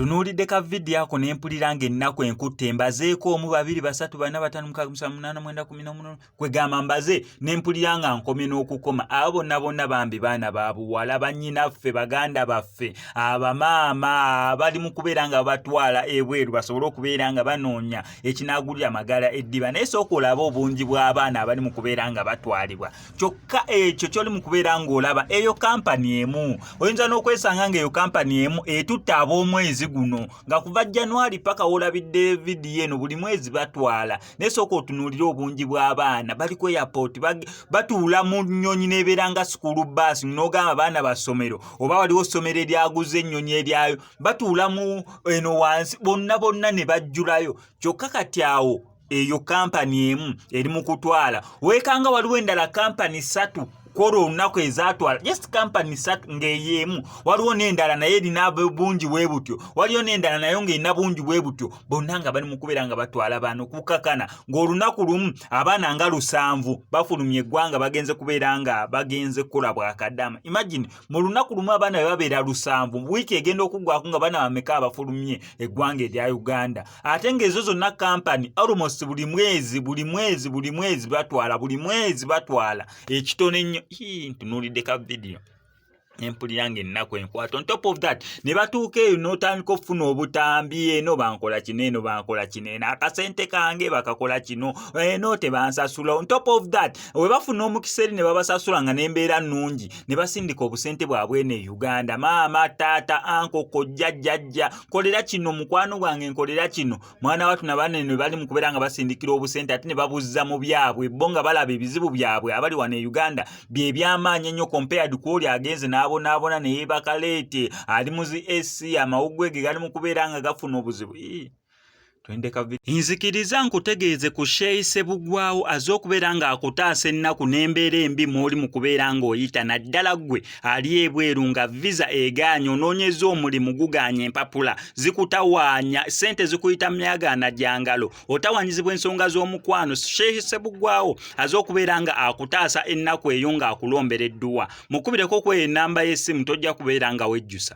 Ntunuulidde ka vidiyo ako ne mpulira ng'ennaku enkutte. Mbazeeko omu, babiri, basatu, bana, bataano, mukaaga, musanvu, munaana, mwenda, 18. Kwegamba mbaze ne mpulira nga nkomye n'okukoma. Abo bonna bonna bambi baana ba buwala, bannyinaffe, baganda baffe, abamaama bali mu kubeera nga babatwala ebweru basobole okubeera nga banoonya ekinaagulira amagala eddiba. Naye sooka olabe obungi bw'abaana abali mu kubeera nga batwalibwa. Kyokka ekyo kyoli mu kubeera ng'olaba eyo kampani emu, oyinza n'okwesanga ng'eyo kampani emu etutte ab'omwezi guno, nga kuva January paka woolabidde vidiyo eno buli mwezi batwala. Naye sooka otunuulire obungi bw'abaana bali ku airport, batuula mu nnyonyi n'ebeera nga school bus, n'ogamba baana ba ssomero oba waliwo ssomero eryaguza ennyonyi eryayo. Batuula mu eno wansi bonna bonna ne bajjulayo. Kyokka kati awo eyo kampani emu eri mu kutwala, weekanga waliwo endala kampani ssatu kwolwo olunaku ezatwala, just kampani ssatu ng'eyo emu. Waliwo n'endala naye erina bungi bwe butyo, waliyo n'endala nayo ng'erina bungi bwe butyo. Bonna nga bali mu kubeera nga batwala baana, okukakana ng'olunaku lumu abaana nga 70 bafulumya eggwanga, bagenze kubeera nga bagenze kukola bwakadama. Imagine, mu lunaku lumu abaana bwe babeera 70, wiiki egenda okuggwako nga baana bameka abafulumye eggwanga erya Uganda? Ate ng'ezo zonna kampani almost buli mwezi, buli mwezi, buli mwezi batwala, buli mwezi batwala ekitono ennyo. Ntunuulidde ka vidiyo nempulira ng'ennaku enkwata. On top of that, ne batuuka eyo n'otandika okufuna obutambi: eno bankola kino, eno bankola kino, eno akasente kange bakakola kino, eno tebansasula. On top of that, we bafuna omukisa eri ne babasasula nga n'embeera nnungi, ne basindika obusente bwabwe eno e Uganda: maama, taata, uncle, kojja, jjajja, nkolera kino, mukwano gwange, nkolera kino. Mwana watu nabaana ne bali mu kubeera nga basindikira obusente, ate ne babuzza mu byabwe bo, nga balaba ebizibu byabwe abali wano e Uganda bye byamaanyi ennyo compared ku oli agenze n'abonaabona ne yeebakaleete ali mu zi AC, amawuggwe ge gali mu kubeera nga gafuna obuzibu. Nzikiriza nkutegeeze ku Sheikh Sebugwawo azze okubeera ng'akutaasa ennaku n'embeera embi mw'oli mu kubeera ng'oyita, naddala ggwe ali ebweru nga visa egaanye, onoonyeza omulimu gugaanye, empapula zikutawaanya, ssente zikuyita myagaana gya ngalo, otawaanyizibwa ensonga z'omukwano. Sheikh Sebugwawo azze okubeera nga akutaasa ennaku eyo ng'akulombera edduwa. Mukubireko ku eyo ennamba y'essimu, tojja kubeera nga wejjusa.